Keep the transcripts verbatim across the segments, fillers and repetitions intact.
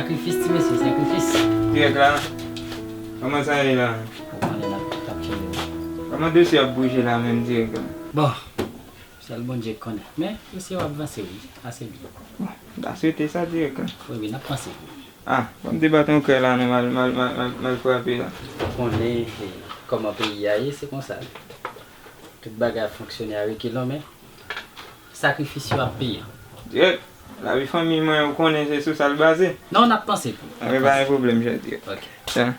Sakrifis, ti mesye, sakrifis. Dirèk la, kòman sa ye la? Ou konnen n ap, n ap tcheke. Kòman dosye ap bouje la menm dirèk la? Bon, sèl Bondye k konnen. Men, mesye yo ap vanse wi, ase byen. Bon, m ta swete sa dirèk la. Wi, wi, n ap panse pou ou. Ah, ban m debat yon kè la, nou mal, mal, mal, mal, mal frape la. Ou konnen, eh, kòman peyi a ye, se konsa. Tout bagay ap fonksyone a rekilon, men sakrifis yo ap peye. Dirèk. Lavi fanmi mwen, ou konnen se sou sa l baze. Non, n ap panse pou ou. Anben, pa gen pwoblèm, Jacques. Ok. Ya.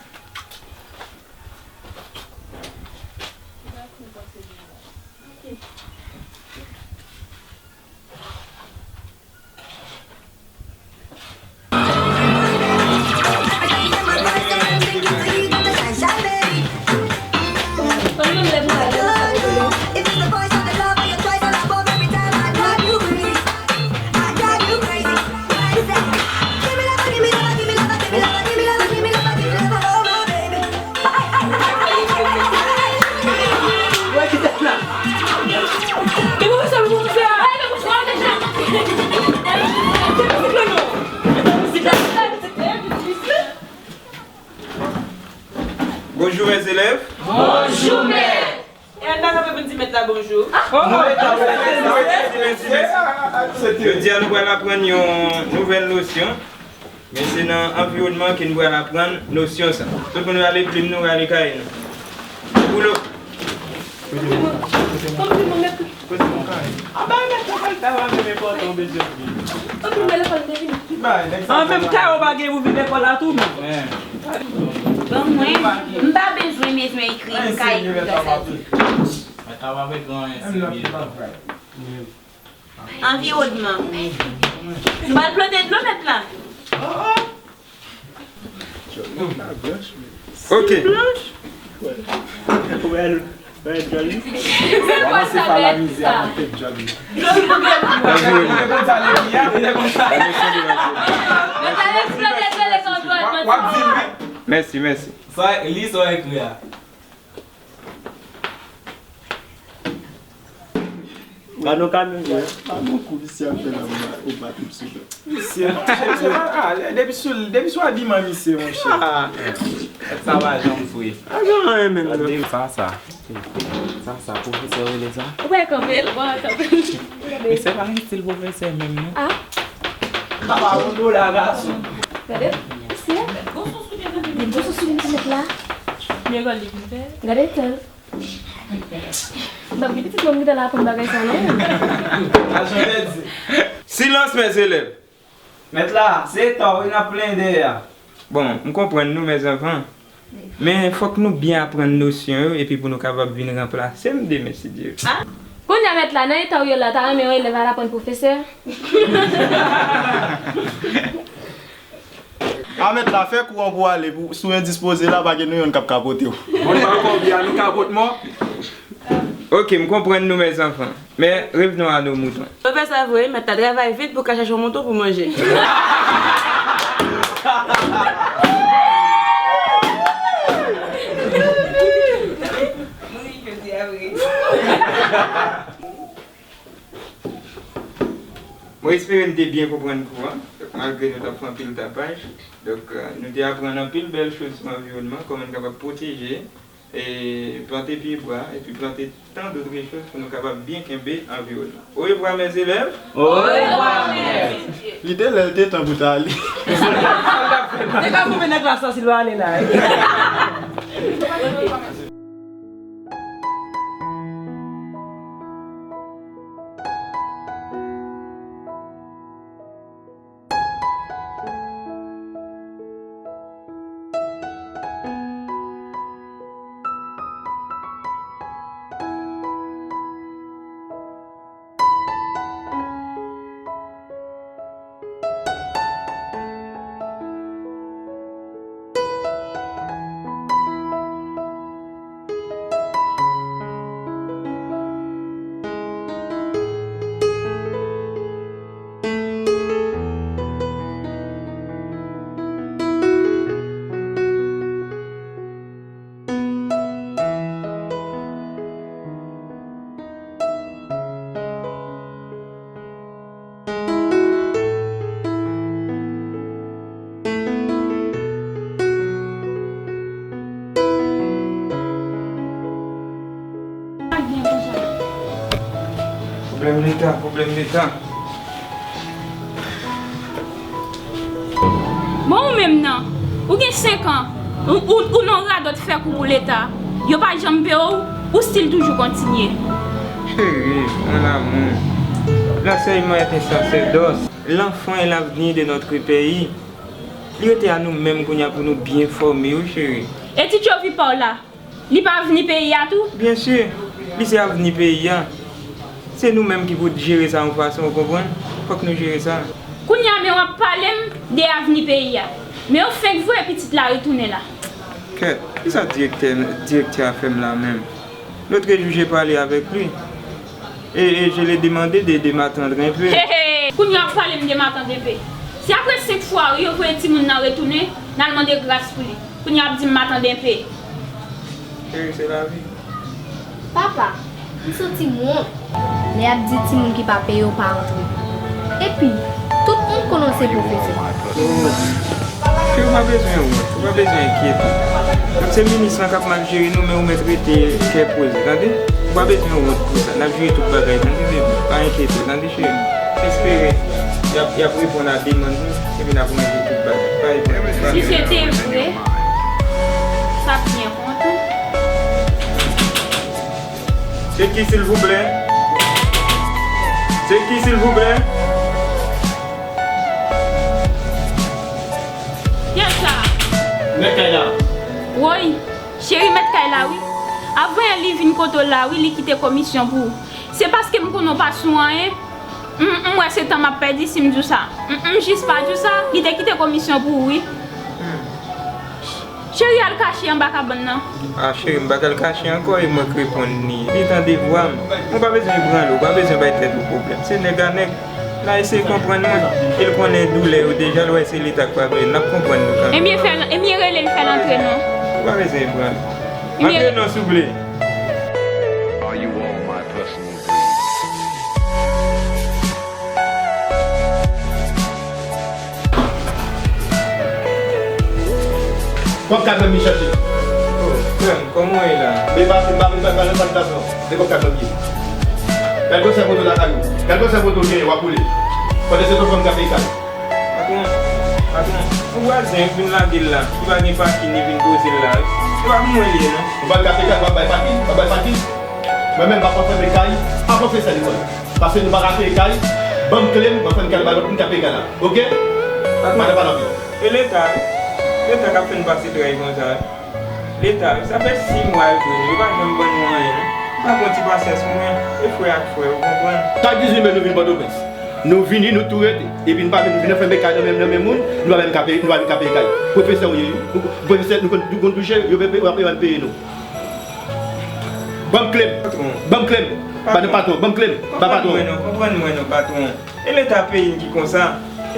Bonjou, mèt zelèv. Bonjou, mèt. E ann pa kanpe pou n di mèt la bonjou. Jodi a, nou pral aprann yon nouvèl nosyon. Men se nan anviwònman ke n pral aprann nosyon sa. Tout moun rale plim nou, rale kaye nou. Woulo. Kote moun? Kote moun? Kote moun kaye? Anba mèt lekòl ta va menm enpòtan, ou bezwen plim. Kote moun lekòl te vini? Bay, nèg sa. An menm kaye ou pa gen pou vin lekòl la tou, men. Ban mwen, m pa bezwen, bezwen ekri, m ka ekri grasa Dye. Mèt la pa vle gen anyen serye. Anviwònman. Nou pral plante dlo mèt la. Ok. Ou wè l, ou wè l djòl li? Kòmanse pa la mizè a nan tèt djòl li. Anviwònman. Mèt la eksplode dlo lekòl. Mèsi, mèsi. Sa, li sa w ekri a. Gade yon kamyon vre. Pa bon kou misye ap fè la, ou ba, ou ba tout sou do. Misye, misye, misye pa, ah, depi sou, depi sou abiman misye, monchè. Ah, sa pa janm fre. Pa gen anyen menm, non. Gade sa, sa. Sa, sa, pwofesè rele sa? Ou pa kanpe l, bon, kanpe l. Men se pa yon estil pwofesè menm, non. Ah. Papa, yon dola, gason. Gade, misye. Gade, gwo sou soulye misye met la. Lekòl li vin fè. Gade tan. M p ap gen pitit mwen m gentan la aprann bagay sa non. Ajan pèdi. Silans, mèt zelèv. Mèt la, se ta w wi n ap plenyen dèyè a. Bon, m konprann nou, mèzanfan. Men fòk nou byen aprann nosyon yo epi pou nou kapab vin ranplase m demen, si Dye vle. Kounye a, mèt la, nan eta w ye la, ta renmen yon elèv al aprann pwofesè? A mèt la, fè kou an pou w ale, pou, si w endispoze la, pa gen nou yonn k ap kapote w. Bon, pa kòbya nou kapot mò. Ok, m konprann nou, mèzanfan. Mais revenons à nos moutons. Pwofesè vre, mèt la travay vit pou ka chache yon mouton pou manje. Mouri jodi a vre. Mwen espere n te byen konprann kou a, malgre nou t ap fè anpil tapaj. Donk, euh, nou te aprann anpil bèl choz sou anviwònman, kòman n kapab pwoteje, e plante pyebwa, epi plante tant d'autres choses pou nou kapab byen kenbe anviwònman. Orevwa, mèt zelèv! Orevwa, mèt! Li te lè l te tan pou t ale. Li pa koupe nan klas la si l pa ale la. Pwoblèm leta, pwoblèm leta. Bon, ou menm nan, ou gen senk an, ou, ou, ou nan radòt fè kou pou leta, yo pa janm peye w, ou still toujou kontinye. Chérie, mon amour, l'enseignement est un sacerdoce. L'enfant est l'avenir de notre pays. Li rete a nou menm kounye a pou nou byen fòme yo, cheri. E ti tchovi pa w la, li pa avni peyi a tou? Byen si, li se avni peyi a. Se nou menm ki pou jere sa yon fason, ou konprann? Fòk nou jere sa. Kounye a, men w ap pale m de avni peyi a. Men yo fenk voye pitit la retounen la. Kèt, kisa direktè, direktè a fè m la menm? L'autre jour, j'ai parlé avec lui. Et, et je l'ai demandé de, de m'attendre un peu. He, he, kounye a w ap pale m de m'attendre un peu. Si apre senk fwa yo voye timoun nan retounen, n al mande gras pou li. Kounye a w ap di m m'attendre un peu. Chérie, c'est la vie. Papa, m santi m wont. Lè y ap di timoun ki pa peye yo pa antre. Epi, tout moun konnen w se pwofesè. Cheri, ou pa bezwen wont, ou pa bezwen enkyete. Se minis lan k ap mal jere nou, men ou mèt rete kè poze, tande? Ou pa bezwen wont pou sa. N ap jere tout bagay, tande, baby? Pa enkyete w, tande, cheri? Espere y ap, y ap reponn a demann nou, epi n ap ranje tout bagay. Pa enkyete w. Si se te vre, sa byen kontan. Se ki, silvouplè? Se ki, silvouplè? Kiyès sa? Mèt kay la. Woy, cheri mèt kay la, wi. Avan yè li vin kote w la, wi, li kite komisyon pou ou. Se paske m konnen w pa sou anyen. M, m wè se tan m ap pèdi si m di w sa. M, m jis pa di w sa, li te kite komisyon pou ou, wi. Cheri, al kache anba kabann nan. A, cheri, m pa t al kache ankò, e mwen k reponn li. Li tande vwa m. Mwen pa bezwen branle, ou pa bezwen bay tèt ou pwoblèm. Se nèg a nèg. L a eseye konprann mwen. E l konnen doulè yo deja, l wè se leta k pa vle. N ap konprann nou kanmenm. Ebyen, fè l, ebyen, rele l, fè l antre non. Ou pa bezwen branle. Ebyen, antre non, souple. Are you all my personal dreams? Kòb kat mwen vin chache. Oh, frè m, kòman w ye la? Men pa, pa, pa, pa, pa, pa, pa, men kòb kat mwen vin. Gad gwosè moto lakay ou. Gad gwosè moto w genyen, w ap woule. Pandan se telefòn k ap peye kay. Patwon, patwon, yon vwazen k vin lage l la, ki pa gen pakin, li vin poze l la, wi. Se pa pou mwen li ye, non. Ou pa ka peye kay, w ap bay pakin, w ap bay pakin. Mwen menm, m pa konn fè kay, pa konn fè sa li mwen. Paske nou pa ka peye kay, ban m kle m, mwen fè n kay ba lòt moun ka peye kay la. Oke? Patwon. Pa pale, pale anpil. E leta, wi. Leta k ap fè n pase tray konsa, wi. Leta, wi. Sa fè sis mwa yo jwenn nou, yo pa janm ban nou anyen, non. N ap pran ti pasyans mwen, e frè ak frè, ou konprann? Kat dizuit me nou vin Pòtoprens. Nou vini, nou tou rete. Epi nou pa menm vin anfèmen kay nan men, nan men moun, nou pa menm ka peye, nou pa menm ka peye kay. Pwofesè ou ye, wi. Pwofesè, nou konn, nou konn touche, yo pe, yo pa menm peye nou. Ban m kle m. Patwon. Ban m kle m. Ba nou patwon, ban m kle m. Ba patwon. Konprann mwen non, konprann mwen non, patwon. E leta peyi n ki konsa.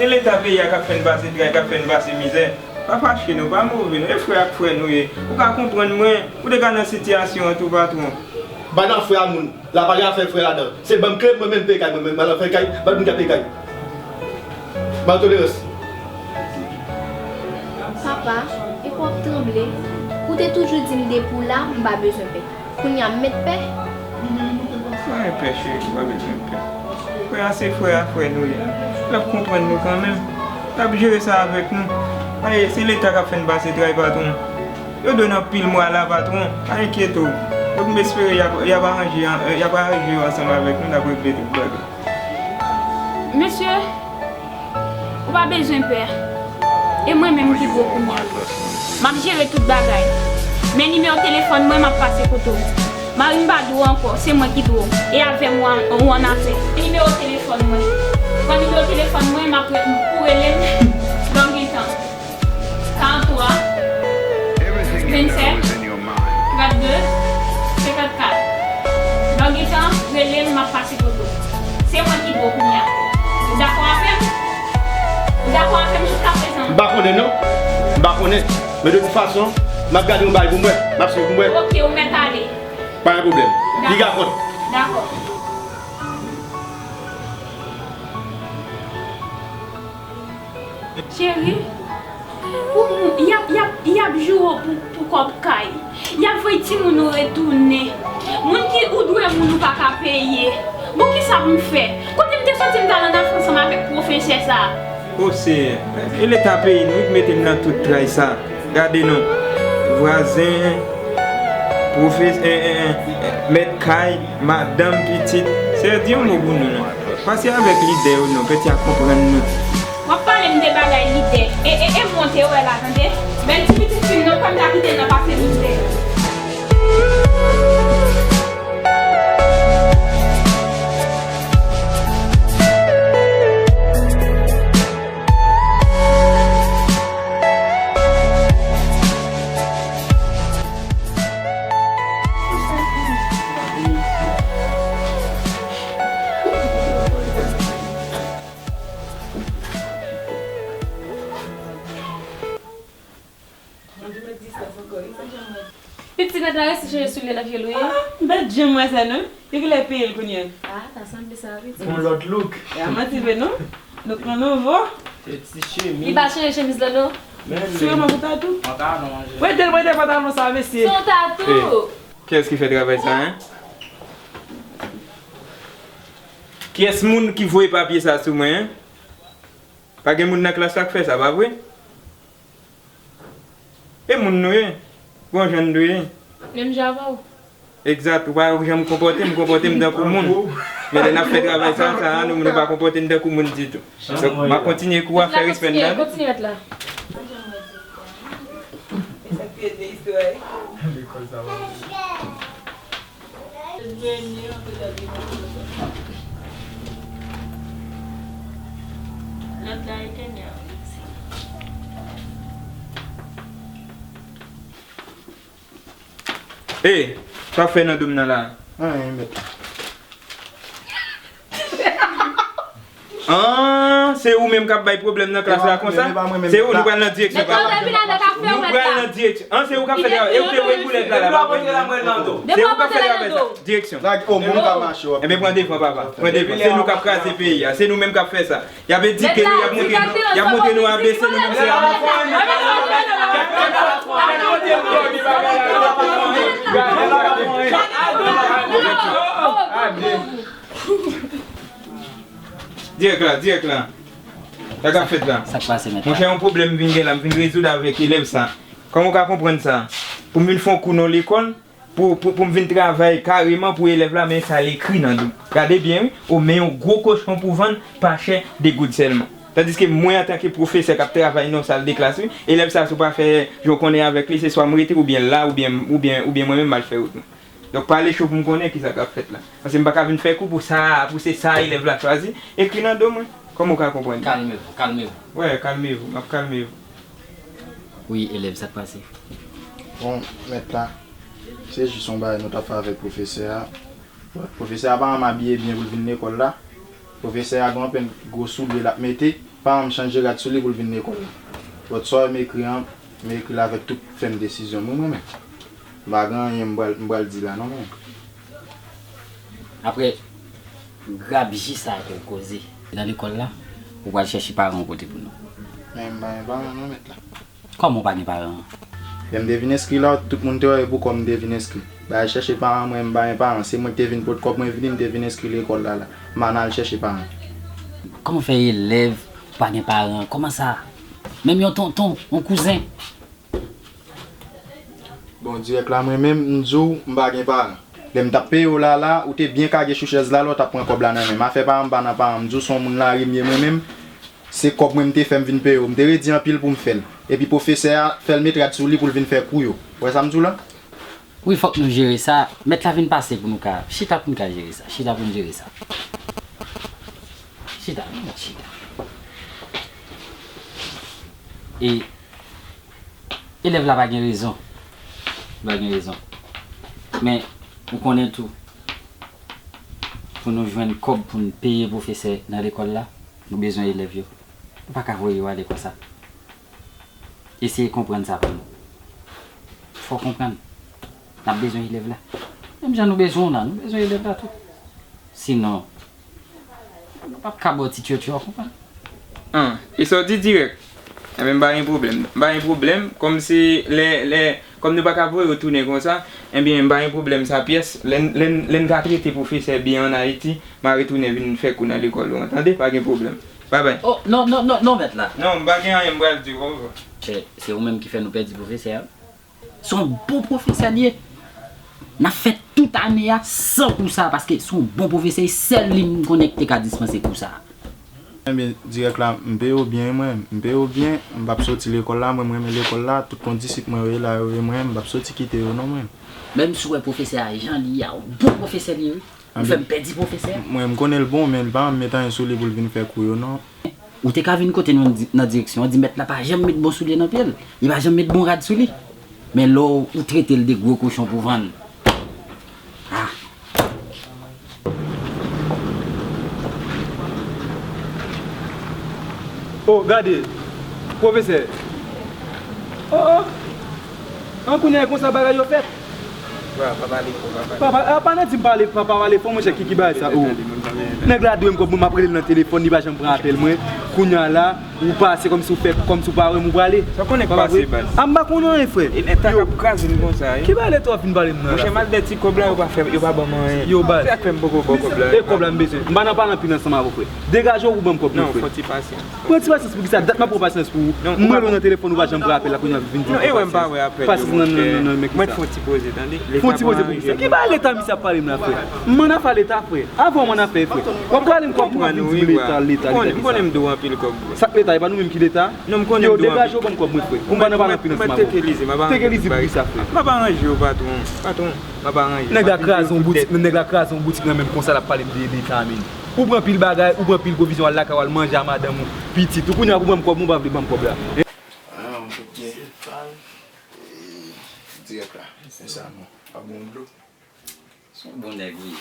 E leta peyi a k ap fè n pase tray, k ap fè n pase mizè. Pa fache non, pa move non. E frè ak frè nou ye. Ou ka konprann mwen. Ou te ka nan sitiyasyon an tou, patwon. Ba nan frè a moun. La pa gen afè frè ladan. Se ban m kle m, mwen menm peye kay, mwen menm, m al fè kay, ba moun ka peye kay. Ba tolerans. Papa, e pou w ap tranble. Ou te toujou di m depi w la, m pa bezwen pè. Kounye a m mèt pè. Frè e pè, cheri, ou pa bezwen pè. Frè a se frè a frè nou ye. L ap konprann nou kanmenm. L ap jere sa avèk nou. Paske se leta k ap fè n pase tray, patwon. Yo dwe nan pil mwa la, patwon. Pa enkyete w. Donk, m espere y ap, y ap aranje, y ap aranje yo ansanm avèk nou, n ap regle tout bagay. Mesye, ou pa bezwen pè. E mwen menm ki dwe w kounye a. M ap jere tout bagay. Men nimewo telefòn mwen, m ap pase kote w. Mari m pa dwe w ankò, se mwen ki dwe w. E avè m ou an, ou annafè. Nimewo telefòn mwen. Pran nimewo telefòn mwen, m ap re-, pou rele m. Lè w gen tan. Karant twa, vennsèt, trannde, senkannkat. Lè w gen tan, rele m, m ap pase kote w. Se mwen ki dwe w kounye a. Ou dakò avè m? Ou dakò avè m jiskaprezan? M pa konnen non. M pa konnen. Men de tout fason, m ap gade yon bagay pou m wè. M ap swiv pou m wè. Oke, ou mèt ale. Pa gen pwoblèm. Piga kont. Dakò. Cheri, pou moun, y ap, y ap, y ap joure w pou, pou kòb kay. Y ap voye timoun ou retounen. Moun ki ou dwe moun ou pa ka peye. Bon, ki Sa pou m fè? Kote m te soti m t al ann afè ansanm avèk pwofesè sa a? O Seyè, e leta peyi nou wi k mete m nan tout tray sa. Gade non, vwazen, pwofesè, mèt kay, madanm, pitit. Seyè, di yon mo pou nou non. Pase avèk lidè yo non, pètya konprann nou. W ap pale m de bagay lidè. E, e, e monte wè la, tande. Bèl ti pitit fi m nan, kwè m ta kite l nan pase lidè. Pitit mèt la resi chanje soulye nan pye l wi. Ah, m pa t janm wè sa non. Depi lè peye l kounye a. Ah, ta sanble sa wi. Yon lòt look. Ya manti vre non. Look lan nouvo. Se ti chemiz. Li pa chanje chemiz lan non. Men sou yo mwen pou tatou. Pantalon. Mwen te mwen te pantalon sa mesye. Se yon tatou. Kiyès ki fè travay sa en? Kiyès moun ki voye papye sa sou mwen en? Pa gen moun nan klas la k fè sa, pa vre? E moun nou ye? Bon jan nou ye? Menm jan avè w. Egzat, ou pa janm konpòte m, konpòte m tankou moun. Men lè n ap fè travay sa, sa a, nou, nou pa konpòte n tankou moun ditou. Donk, m ap kontinye kou a, fè respè n la. Kontinye, kontinye mèt la. Lòt la e Kenya. Ey, sa w ap fè nan do m nan la? Anyen, mèt. An, se ou menm k ap bay pwoblèm nan klas la konsa? Se ou, nou pral nan direksyon, papa. Nou pral nan direksyon. An, se ou k ap fè travay. E ou te voye boulèt la, la, papa. Se ou k ap fè travay sa. Direksyon. Ebyen, pran devan, papa. Pran devan. Se nou k ap kraze peyi a. Se nou menm k ap fè sa. Y ap edike nou, y ap montre nou, y ap montre nou A B C nou menm se a. Dirèk la, dirèk la. Sa k ap fèt la? Sa k pase mèt la? Monchè, yon pwoblèm m vin gen la, m vin rezoud avèk elèv sa. Kòman w ka konprann sa? Pou m vin fè yon kou nan lekòl, pou, pou, pou m vin travay kareman pou elèv la, men sa l ekri nan do. Gade byen wi, o men yon gwo kochon pou vann, pa chè, de goud sèlman. Tandiske mwen, antanke pwofesè k ap travay nan yon sal de klas wi, elèv sa, si w pa fè jan w konnen avèk li, se swa m rete oubyen l la, oubyen, oubyen, oubyen mwen menm m al fè wout mwen. Donk, pale cho pou m konnen kisa k ap fèt la. Paske m pa ka vin fè kou pou sa, pou se sa elèv la chwazi, ekri nan do mwen. Kòman w ka konprann? Kalme w, kalme w. Wè, kalme w, m ap kalme w. Wi, elèv, sa k pase? Bon, mèt la, se jis yon bagay nou t ap fè avèk pwofesè a. Pwofesè a pa janm abiye byen pou l vin lekòl la. Pwofesè a gen yon penn gwo soulye l ap mete. Paran m chanje rad sou li pou l vin lekòl la. But sa w wè m ekri an, m ekri l avèk tout fèm desizyon m wi mwen menm. M pa gen anyen m pral, m pral di la non mwen. Apre grabji sa ke w koze nan lekòl la, ou pral chèche paran w pote pou nou. Men m pa gen paran non mèt la. Kòman w pa gen paran? Lè m te vin enskri la, tout moun te wè e pou kò m m te vin enskri. Bay al chèche paran mwen, m pa gen paran. Se mwen ki te vin pot kòb mwen vini, m te vin enskri lekòl la la. M pa nan al chèche paran. Kòman fè elèv pa gen paran? Kòman sa? Menm yon tonton, yon kouzen? Bon, dirèk la, mwen menm, m di w, m pa gen paran. Lè m t ap peye w la la, ou te byen kage sou chèz la, la w t ap pran kòb la nan men m. Afè paran m pa nan paran m. M di w, se yon moun lari m ye mwen menm. Se kòb mwen m te fè m vin peye w. M te redi anpil pou m fè l. Epi pwofesè a fè l met rad sou li pou l vin fè kou yo. Ou wè sa m di w la? Wi, fòk nou jere sa. Mèt la vin pase pou nou ka chita, pou n ka jere sa. Chita pou n jere sa. Chita, chita. E elèv la pa gen rezon. Li pa gen rezon. Men, ou konnen tou, pou nou jwenn kòb pou n peye pwofesè nan lekòl la, nou bezwen elèv yo. Nou pa ka voye yo ale konsa. Eseye konprann sa pou nou. Fò w konprann. N ap bezwen elèv la. Menm jan nou bezwen w la, nou bezwen elèv la tou. Sinon, nou p ap ka ba w ti tchotcho, w konprann? An, e sa w di dirèk? Enben, m pa gen pwoblèm. M pa gen pwoblèm. Kòmsi lè, lè, kòm nou pa ka voye yo tounen konsa, enben, m pa gen pwoblèm sa pyès. Lè n, lè n, lè n ka trete pwofesè byen ann Ayiti, m a retounen vin fè kou nan lekòl ou an, tande? Pa gen pwoblèm. Babay. Oh, non, non, non, non, mèt la. Non, m pa gen anyen m pral di w, ovwa. Se, se ou menm ki fè nou pèdi pwofesè a. Se yon bon pwofesè li ye. N ap fè tout ane a san kou sa, paske se yon bon pwofesè, e sèl li m konnen ki te ka dispanse kou sa. Ebyen, dirèk la, m peye w byen, mwen. M peye w byen, m p ap soti lekòl la, mwen, m renmen lekòl la, tout kondisip mwen yo ye la, yo ye mwen, m p ap soti kite yo, non, mwen. Menm si w wè pwofesè a jan li ye a, yon bon pwofesè li ye, wi. Ou fè m pèdi pwofesè a. Mwen, m konnen l bon, men l pa janm met anyen sou li pou l vin fè kou yo, non. Ou te ka vin kote nou di, nan direksyon an, di mèt la pa janm met bon soulye nan pye l. Li pa janm met bon rad sou li. Men lè w, ou trete l de gwo kochon pou vann. Ah. Oh, gade, pwofesè. Oh, oh. An kounye a, e konsa bagay yo fèt. Bra, pa pale fò, pa pale. Papa, a, pa nan di m pale, pa, pa pale fò, monchè, ki, ki bagay sa, oh. Nèg la dwe m kòb mwen, m ap rele l nan telefòn, li pa janm pran apèl mwen. Kounye a la, ou pase kòmsi w fè, kòmsi w pa wè m, ou prale. Sa konnen k pase, baz? A, m pa konnen anyen, frè. E leta k ap kraze n konsa, wi. Ki bagay leta w ap vin pale m nan la? Monchè, m al dèyè ti kòb la, yo pa fè, yo pa ban m anyen. Yo, baz. Se sa k fè m poko ba w kòb la. E kòb la m bezwen. M pa nan pale anpil ansanm avè w, frè. Degaje w pou ban m kòb mwen, frè. Non, fò ti pasyans. Pran ti pasyans pou kisa? Dat m ap pran pasyans pou ou. M rele w nan telefòn, ou pa janm pran apèl la, kounye a vin di m pran pasyans. Pasyans nan, nan, nan, nan, men kisa? Mwen fè yon ti poze, tande? Fè yon ti poze pou kisa? Ki bagay leta misye ap pale m la, frè? M ann afè leta, frè. Avan w ann afè, frè. W ap pale m kòb pou w ap vin di m leta, leta, leta, kisa? M konnen m dwe w anpil kòb, bro. Sa k leta, e pa nou menm ki leta? Non, m konnen m dwe w anpil. Yo, degaje w ban m kòb mwen, frè. Ou pa nan pale anpil ansanm avè m. Tekelise, m ap aranj. Tekelise pou kisa, frè? M ap aranj yo, patwon. Patwon, m ap aranj. Nèg la kraze yon boutik, nèg la kraze yon boutik nan men m konsa, l ap pale m de leta, men. Ou pran pil bagay, ou pran pil pwovizyon, al lakay w, al manje a madanm ou, pitit ou. Kounye a pou ban m kòb mwen, ou pa vle ban m kòb la. Ah, ok. Eh, dirèk la. Se sa, non. Pa bon dlo. Se yon bon nèg, wi.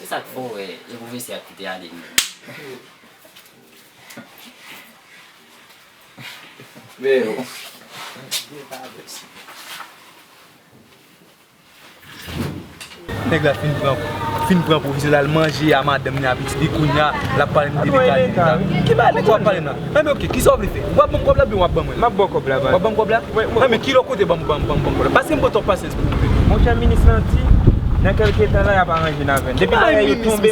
Se sa k fè w wè, e pwofesè a kite ale menm. Men yo. Nèg la fin pran, fin pran pwovizyon, l al manje a madanm li a, pitit li, kounye a l ap pale m de leta, de leta. Ki bagay leta w ap pale m la? Enben, ok, kisa w vle fè? W ap ban m kòb la oubyen w ap ban mwen l? M ap ba w kòb la, baz. W ap ban m kòb la? Wi, wi. Enben, kilè w kote ban m, ban m, ban m, ban m kòb la? Paske m pran twòp pasyans pou ou. Monchè, minis lan di, nan kèlke tan la, y ap aranje n avè n. Depi bagay yo tonbe,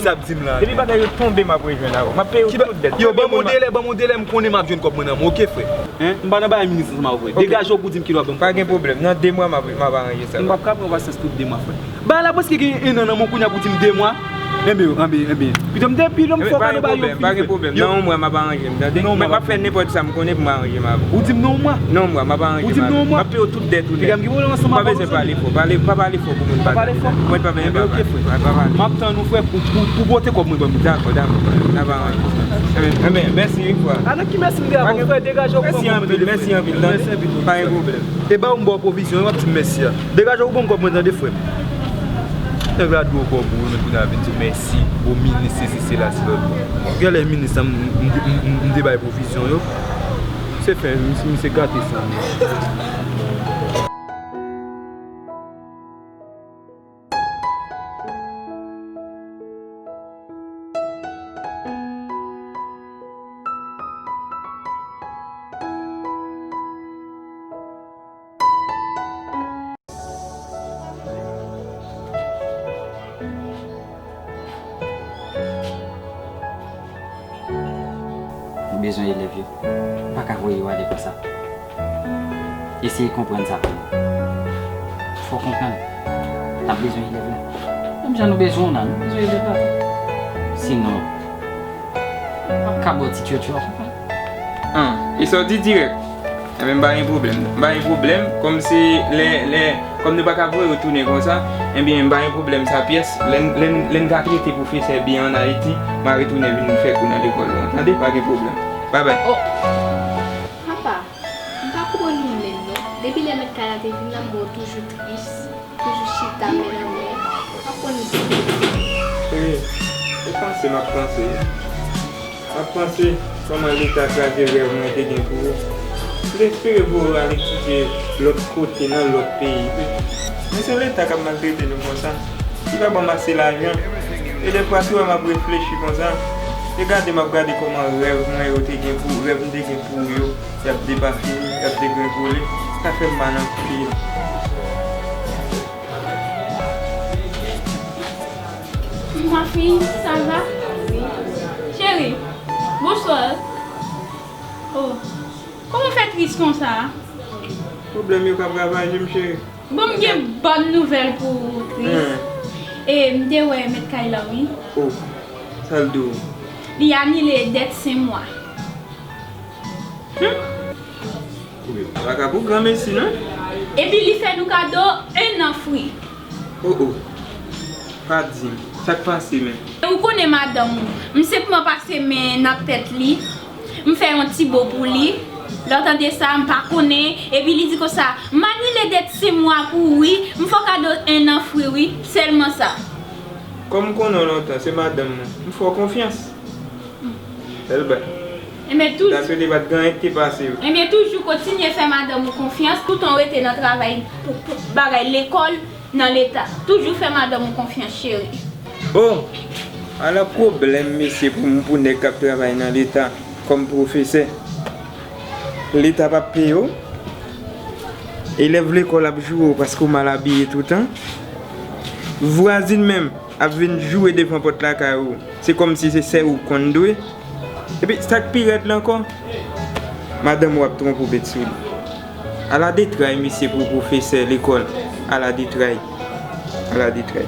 depi bagay yo tonbe, m ap rejwenn avè w. M ap peye w tout dèt. Yo, ban m yon delè, ban m yon delè, m konnen m ap jwenn kòb mwen nan men w, ok, frè? Hein? M pa nan bagay minis ansanm avè w, frè. Ok. Degaje w pou di m kilè w ap ban m kòb. Pa gen pwoblèm. Nan de mwa, m ap, m ap aranje sa. M p ap ka pran pasyans tout de mwa, frè. Bagay la prèske gen en an nan men w kounye a pou di m de mwa. Enben, enben, enben. Pito m te pi lè m fò kado bagay yo fini, frè. Pa gen pwoblèm, pa gen pwoblèm. Nan yon mwa, m ap aranje m, tande? Nan yon mwa, m ap fè nenpòt sa m konnen pou m aranje m avè w. Ou di m nan yon mwa? Nan yon mwa, m ap aranje m avè w. Ou di m nan yon mwa? M ap peye w tout dèt ou. Piga m gen pwoblèm ansanm avè w, zanmi. Pa bezwen pale fò, pale, pa pale fò pou moun pa tande. Pa pale fò? Mwen pa bezwen pale. Enben, ok, frè. Pa, pa pale. M ap tann ou, frè, pou, pou, pou pote kòb mwen ban mwen. Dakò, dakò. N ap aranje sa. Enben, enben, mèsi yon fwa. A, nan ki mèsi m dwe avè w, frè? Degaje w pou ban mwen kòb mwen, tande, frè. Mèsi anpil, mèsi anpil, tande. Mèsi anpil, frè. Pa gen pwoblèm. E ba w m ba w pwovizyon, w ap di m mèsi a. Degaje w pou ban m kòb mwen, tande, frè. Nèg la dwe w kòb ou, men kounye a vin di w mèsi, o minis, sesi, sela, si lòt bò. Genlè minis lan, m, m, m, m, m te bay pwovizyon yo. Se fen, misye, misye gate san. Nou bezwen elèv yo. Pa ka voye yo ale konsa. Eseye konprann sa pou nou. Fò w konprann. N ap bezwen elèv la. Menm jan nou bezwen w la, nou bezwen elèv la tou. Sinon, n ap ka ba w ti tchotcho a, konprann. An, e sa w di dirèk? Enben, m pa gen pwoblèm. M pa gen pwoblèm. Kòmsi lè, lè, kòm nou pa ka voye yo tounen konsa, enben, m pa gen pwoblèm sa pyès. Lè n, lè n, lè n ka trete pwofesè byen ann Ayiti, m a retounen vin fè kou nan lekòl ou an. Tande? Pa gen pwoblèm. Babay. Oh! Papa, m pa konprann ou menm, non. Depi lè mèt kay la te vin la, m wè w toujou tris. Toujou chita men nan men. M ap konn di. Wi. Ou panse m ap panse. M ap panse kòman Leta kraze rèv mwen te gen pou ou. M te espere pou ou al etidye lòt kote nan lòt peyi. Men se Leta k ap maltrete nou konsa. Li pa ban m ase lajan. E dèfwa si w wè m ap reflechi konsa, E gade m ap gade kòman rèv mwen yo te gen pou, rèv m te gen pou yo, y ap depafini, y ap degrenvole. Sa fè m mal anpil. Ma fille, ça va? Cheri, bonsoir. Oh, kòman w fè tris konsa? Pwoblèm yo k ap ravaje m, cheri. Bon, m gen bòn nouvèl pou ou, Chris. Hmm. E m te wè mèt kay la, wi. Oh, sa l di w? Li anile dèt senk mwa. Hmm. Oubyen, pa ka pou granmesi, non? Epi li fè nou kado en an fri. Oh, oh. Pa di m. Sa k pase menm? E ou konnen madanm ou. M senpman pase men nan tèt li. M fè yon ti bo pou li. Lè w tande sa, m pa konnen. Epi li di konsa, "M anile dèt senk mwa pou ou, wi. M fè w kado en an fri, wi. Sèlman sa." Kòm m konnen w lontan, se madanm mwen. M fè w konfyans. Bèl bay. Enben, toujou. Daprè li, pa t gen anyen ki te pase yo. Enben, toujou kontinye fè madanm ou konfyans. Toutan w rete nan travay pou, pou bagay lekòl, nan Leta. Toujou fè madanm ou konfyans, cheri. Oh! Ala pwoblèm, mesye, pou, pou nèg k ap travay nan Leta kòm pwofesè. Leta p ap peye w. Elèv lekòl ap joure w paske w mal abiye toutan. Vwazin menm ap vin joure devan pòt lakay ou. Se kòmsi se sèl ou k konn dwe. Epi, sa k pi rèd la ankò, madanm ou ap twonpe w met sou li. Ala detray, mesye, pou pwofesè lekòl. Ala detray. Ala detray.